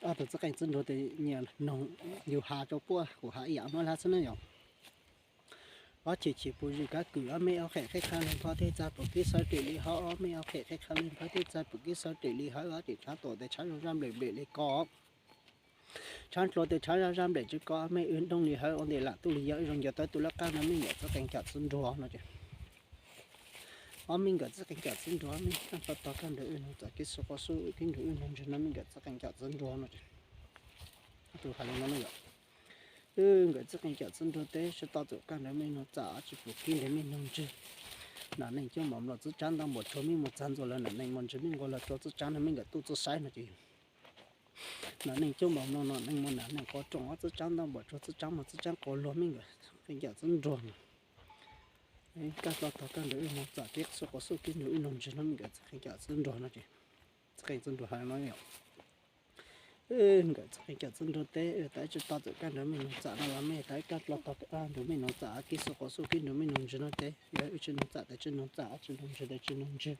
Ob tug txwj qeej txwj nruas tes nyias noog yus has rau puab, kuv has ib yam muab lab xwb na yom. Ob chim chim pus zis kab kwm ob me ob qhem qheb qha leej phob tej txag pum kib sawv rim li hawv, ob me ob qhem qheb qha leej phob tej txag pum kib sawv rim li hawv, ob tim tshav tuam tes tshav zaj zaj nplem nplem li ko, tshav dlua tes tshav zaj zaj nplem tsi ko, ob me wb doog li hawv, ua ntej lam tuj li yog wb zoo ncaws tau tus laj qab no, mej nkawm txwj qeej cam txwj nruas no ces. Ob mej nkawm txwj qeej cam txwj nruas, mej kaj hlo tog kaj nrug wb noog txam kib xu quav xub kib nrug wb noog ntswg no, mej nkawm txwj qeej cam txwj nruas no ces. Tus has li no no yom. Wb nkawm txwj qeej cam txwj nruas tes sib tau txam kaj nrug mej noog txam, tsi pum kib nrug mej noog ntswg. Nam neej coob npaum no, txwj tsaab ntau npaum tsuag, mej mus txag ntxuav lawv nam neej mos ntswg, mej nqua luag rua txwj tsaab no, mej nkawm tuj txwj saib no ces. Nam neej coob npaum no, nam neej mos nam neej quas rooj, ob txwj tsaab ntau npaum tsuag, txwj tsaab mos txwj tsaab quas luag, mej nkawm txwj qeej cam txwj nruas no. Kaj hlo tog kaj nrug wb noog txam kib xu quav xub kib nrug wb noog ntswg no, mej nkawm txwj qeej cam txwj nruas no ces. Txwj qeej txwj nruas has li no yom. Wb nkawm txwj qeej cam txwj nruas tes wb tas wb tsi tau txam kaj nrug mej noog txam no los mej tas wb kaj hlo tog kaj nrug mej noog txam kib xu quav xub kib nrug mej noog ntswg no ces, yog wb tsi noog txam tes tsi noog txam, tsi noog ntswg tes tsi noog ntswg.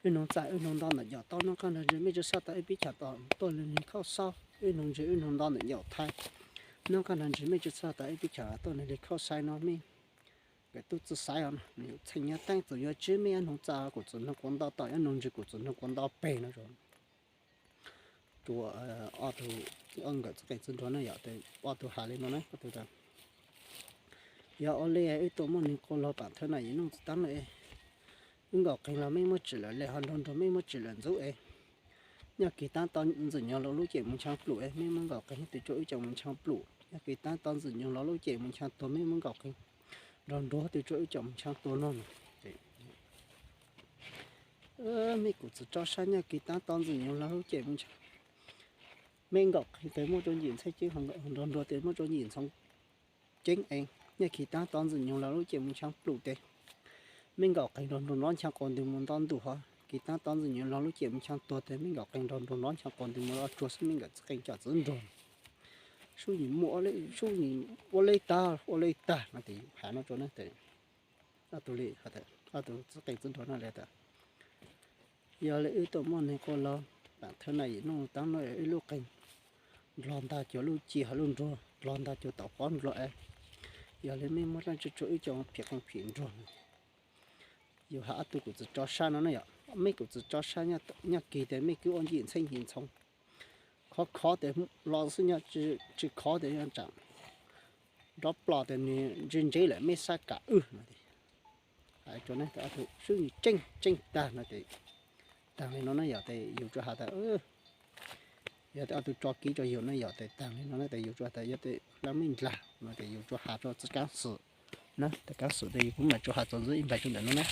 Wb noog txam wb noog nto ntawm ncaum taub, nub qab nrug ntswg mej tsi txhaj tau wb pib cham tom tuaj li khauj xaub. Wb noog ntswg wb noog nto ntawm ncaum thaiv, nub qab nrug ntswg mej tsi txhaj tau wb pib cham tuaj li khauj sai no, mej nkawm tuj txwj saib os. Nws yog txheej nyob teeb txug yuav tswb, mej yuav noog txam kuv txwm noog kuv nto tom, yuav noog ntswg kuv txwm noog kuv nto peg no. Tus ob tug, ob nkawm txwj qeej txwj nruas na yom, ob tug has li no na, ob tug tas, yog ua li wb tuaj muaj neeg quas laug paam thawj nam yim nuj txwj taab lawm, wb nkaum qeeg los mej muab tsim lawm le, ho nrug nrug mej muab tsim lawm ntxub es, nyaj kis taab tod ntxwm nyoog los lub cem mus ncha plum es mej muab nkaum qeeg tes tsuas wb cem mus ncha plum, nyaj kis taab tod ntxwm nyoog los lub cem mus ncha tuag, mej muab nkaum qeeg nrug nrug tes tsuas wb cem mus ncha tuag no. Mej kuv txwm tso sab, nyaj kis taab tod ntxwm nyoog los lub cem mus ncha, mej nkaum qeeg tes muaj rua ncim ntxhee ceeb, nrug nrug tes muaj rua ncim ntxhoo ceeb es, nyaj kis taab tod ntxwm nyoog los lub cem mus ncha plum tes, mej nkaum qeeg nrug nrug nrov ncha quas ntws mus nto ntuj, ho kis taab tod ntxwm nyoog los lub cem mus ncha tuag tes mej nkaum qeeg nrug nrug nrov ncha quas ntws mus nto tsuag xwb, mej nkawm txwj qeej cam txwj nruas. Sub nyim muaj, sub nyim ua le tag ua le tag no tes has no rua na tes, ob tug li, ob tug txwj qeej txwj nruas no li tas, yog le wb tuaj muaj neeg quas laug paam thawj nam yim nuj taab lawm, wb lub qeeg ndlog ntag cuag lub ci, ho lub nruas ndlog ntag cuag tau pob nruas es, yog le mej muab dlaab tsi tsuag wb cem phim qeej phim nruas no. Yus has ob tug kuv txwm tso sab no na yom, mej kuv txwm tso sab, nyaj kis tes mej kuj ua ncim ntxhee ncim ntxhoo, khov khov tes los xwb, nyaj tsi khov tes yog tsaam nrov plos tes nwg ntse ntse lawm, mej sab kam wb no. Hais rua ne, sub nyim tseeb tseeb tag no tes, taag le no na yog tes yus tsuas has tas, yog tes ob tug tso kiv rua yus na yog tes taag le no na tes yus tsuas has tas yog tes lab mej ndlag no tes yus tsuas has rua txwj kaab xwm na, txwj kaab xwm tes yus kuj mam tsuas has txuas ntxiv ib npaig rua ntawm no na.